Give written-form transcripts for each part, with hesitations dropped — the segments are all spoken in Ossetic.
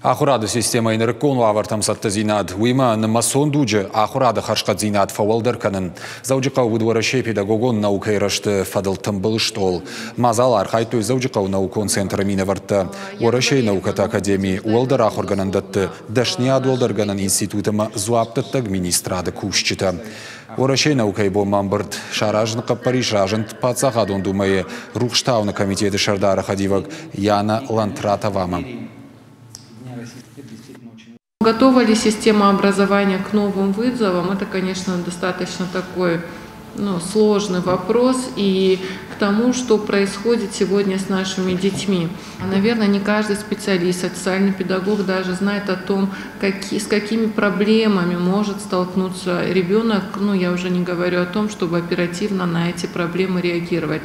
Ахуырады системӕйы нырыккон уавӕртӕм цӕттӕдзинад, уыимӕ нымӕцон дуджы ахуырады хӕрзхъӕддзинад фӕуӕлдӕр кӕнын. Дзӕуджыхъӕуы уыд Уӕрӕсейы педагогон наукӕйы рӕзты фӕдыл тымбыл стъол. Мадзалы архайдтой Дзӕуджыхъӕуы наукон центры минӕвӕрттӕ, Уӕрӕсейы наукӕты академийы уӕлдӕр ахуыргӕнӕндӕтты дӕсныйад уӕлдӕргӕнӕн институт ӕмӕ дзуапдӕттӕг министрады кусджытӕ. Уӕрӕсейы наукӕйы бонмӕ ӕмбырд саразыны хъӕппӕрис разынд Паддзахадон Думӕйы Рухстауыны комитеты сӕрдары хӕдивӕг Яна Лантратовамӕ. Готова ли система образования к новым вызовам? Это, конечно, достаточно такой, ну, сложный вопрос и к тому, что происходит сегодня с нашими детьми. Наверное, не каждый специалист, социальный педагог даже знает о том, с какими проблемами может столкнуться ребенок. Ну, я уже не говорю о том, чтобы оперативно на эти проблемы реагировать.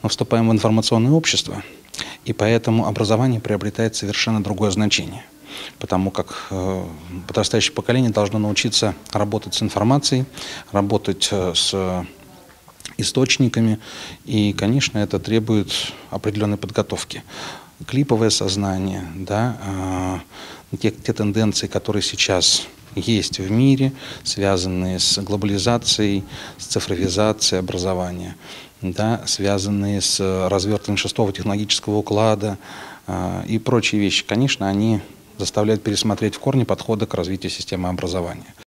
Мы вступаем в информационное общество, и поэтому образование приобретает совершенно другое значение, потому как подрастающее поколение должно научиться работать с информацией, работать с источниками, и, конечно, это требует определенной подготовки. Клиповое сознание, да, те тенденции, которые сейчас есть в мире, связанные с глобализацией, с цифровизацией образования, да, связанные с развертыванием шестого технологического уклада и прочие вещи, конечно, они заставляют пересмотреть в корне подходы к развитию системы образования.